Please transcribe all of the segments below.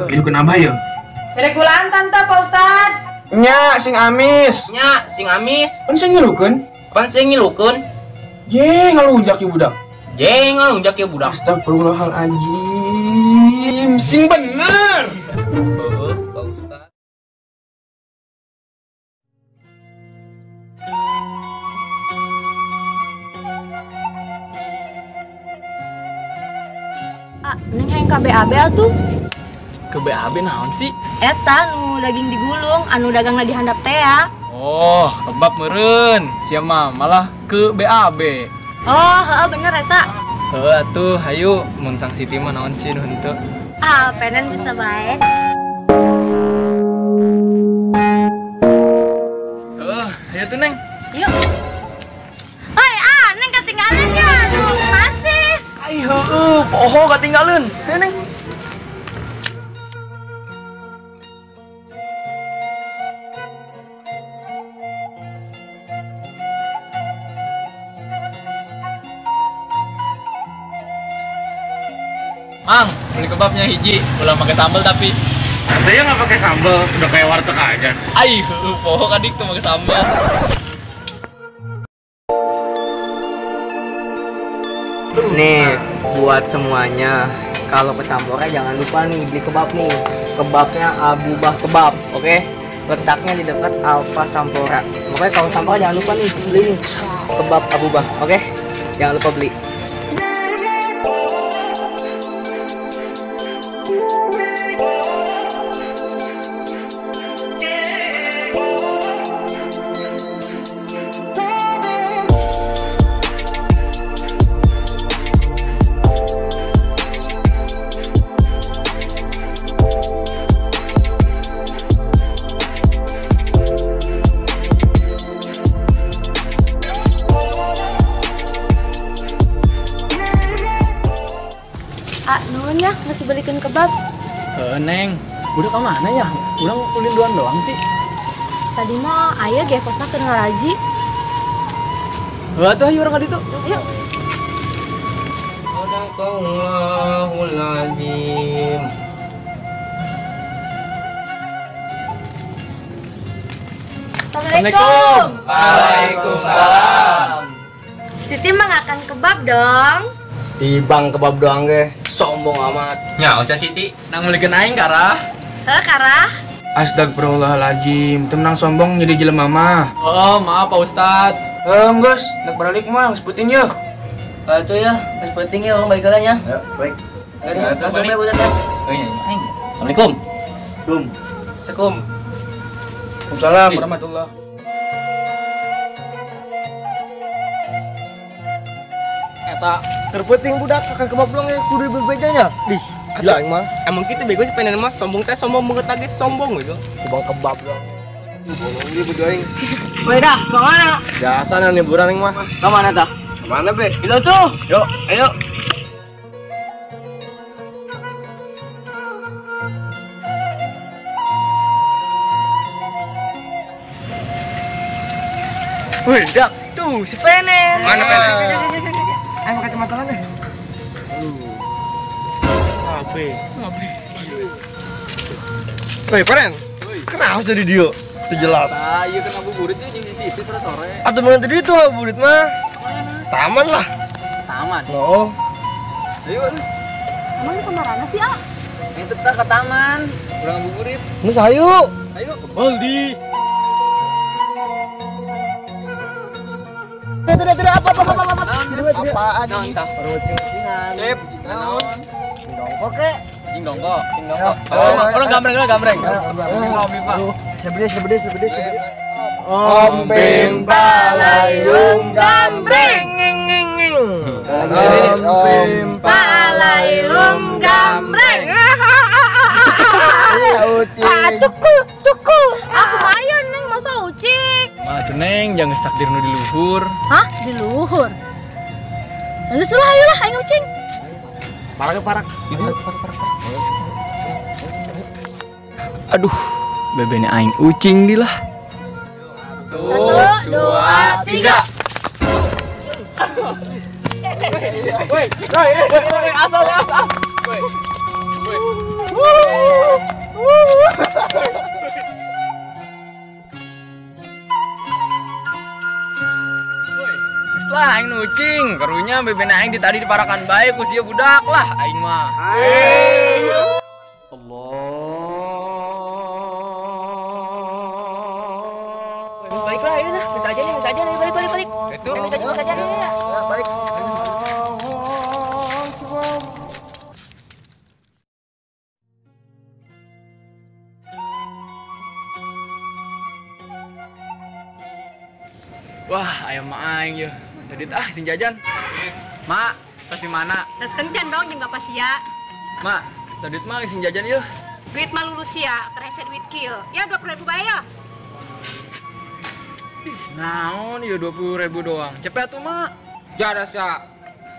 Hidup abah ya. Bere gulaan tante Pak Ustad. Nya sing amis. Nya sing amis. Pan sing ngilukeun. Pan sing ngilukeun. Ye ngalunjak ieu budak. Ye ngalunjak ieu budak. Astagfirullahaladzim. Sing bener. Heeh, Pak Ustad. Ah, neng hayang ka BAB atuh. Ke BAB naon sih? Eta nu daging digulung, anu dagangna di handap teh ya. Oh, kebab meureun. Sia mah malah ke BAB. Oh, heeh bener eta. Heuh atuh, hayu mun sang Siti mah naon sih nu henteu. Ah, penen bisa bae. Heuh, hayu tuh Neng. Yuk. Hoi, ah, Neng ketinggalan ya. Aduh, masih. Ai heueuh, poho ketinggalan. Hayu Neng. Mang, beli kebabnya hiji, ulah pakai sambal tapi. Saya nggak pakai sambal, udah kayak warteg aja. Ai, poho kadik tuh pakai sambal. Nih, buat semuanya, kalau ke Sampora jangan lupa nih beli kebab nih. Kebabnya Abu Bah Kebab, oke? Letaknya di dekat Alfa Sampora. Pokoknya kalau Sampora jangan lupa nih beli nih kebab Abu Bah, oke? Jangan lupa beli. Ah, nuhun ya, masih belikin kebab. Neng, udah ke mana ya? Urang ulin duaan doang sih. Tadi mah aya ge kosna keur ngaraji. Heuh atuh ayo urang ka ditu. Yuk. Shadaqallahul azim. Assalamualaikum. Waalaikumsalam. Siti mah ngakan kebab dong. Di bang kebab doang ge. Sombong amat. Nya usah Siti, nang meulikeun aing karah. Heuh karah. Astagfirullahaladzim, teu menang sombong jadi jelema mah. Oh, maaf Pak Ustad. Geus, nek balik mah geus peuting yeuh. Atuh ya, geus peuting ya urang balik heula nya. Ya, baik. Langsung bae budak teh. Aing. Assalamualaikum. Assalamualaikum. Waalaikumsalam warahmatullahi. Eta terpenting budak akan kebab doang ya kudu berbedanya. Dih, gila aing mah. Emang kitu bego sih pengen mah sombong teh sombong banget lagi sombong gitu. Kebab kebab doang. Bolong dia berdua aing. Weh dah, ke mana? Biasa nang liburan aing mah. Ke mana tah? Ke mana be? Itu tuh. Yuk, ayo. Wih, dak, tuh si Penen. Mana Penen? Ayo pakai kacamata deh. Abe. Woi, Penen. Kenapa jadi dia? Itu jelas. Ah, iya kan ngabuburit jeung si Siti sore-sore. Atuh mengan tadi itu ngabuburit mah. Taman lah. Taman. Oh. Ayo atuh. Emang ke mana sih, Ah? Itu kita ke taman, urang ngabuburit. Geus ayo. Ayo, Baldi. Tidak apa apa apa apa. Apaan ini? Perucing-ucingan. Sip. Naon? Dongkok ke? Cing dongkok, cing dongkok. Orang gambreng lah gambreng. Sebede sebede sebede sebede. Om Pim Palayung gambreng. Om Pim Palayung gambreng. Ucing. Tukul tukul. Aku mayan Neng masa ucing. Mah Neng jangan takdir nu di luhur. Hah? Di luhur? Lalu suruh ayo lah aing ucing. Parak parak. Parak parak. Aduh, bebene aing ucing di lah. 1, 2, 3. Woi, woi, woi, as as as. Woi. Geus lah aing nucing, karunya bebena aing di tadi diparakan bae ku sia budak lah aing mah. Allah. Balik lah, ayo lah, geus aja nih, balik. Itu. Geus aja nih. Ya, balik. Wah, ayam mah aing yeuh. Tadi ah sing jajan. Mak, tas di mana? Tas kencan dong jeung bapak sia. Mak, tadi mah sing jajan yeuh. Duit mah lulus sia, terese duit kieu. Ya 20.000 bae ya. Ih, naon ieu 20.000 doang. Cepet atuh, Mak. Jada sia.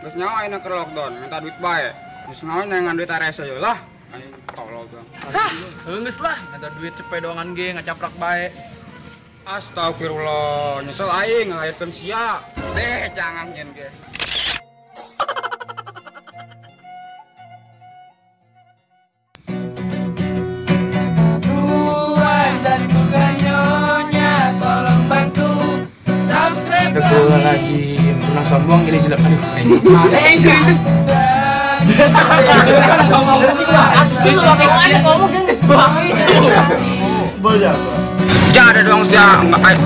Geus nyawa ayeuna keur lockdown, minta duit bae. Geus nyawa neangan duit arese yeuh lah. Aing tolol doang. Hah, geus lah, minta duit cepet doangan ge ngacaprak bae. Astagfirullah, nyesel aing ngalahirkeun sia. Deh, jangan nyen ge. Astagfirullahaladzim, pernah sombong jadi jelek. Aduh, serius. Ngomong sih geus banget. Boleh. Jada dong sia, enggak.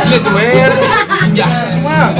Sia tuh biasa semua.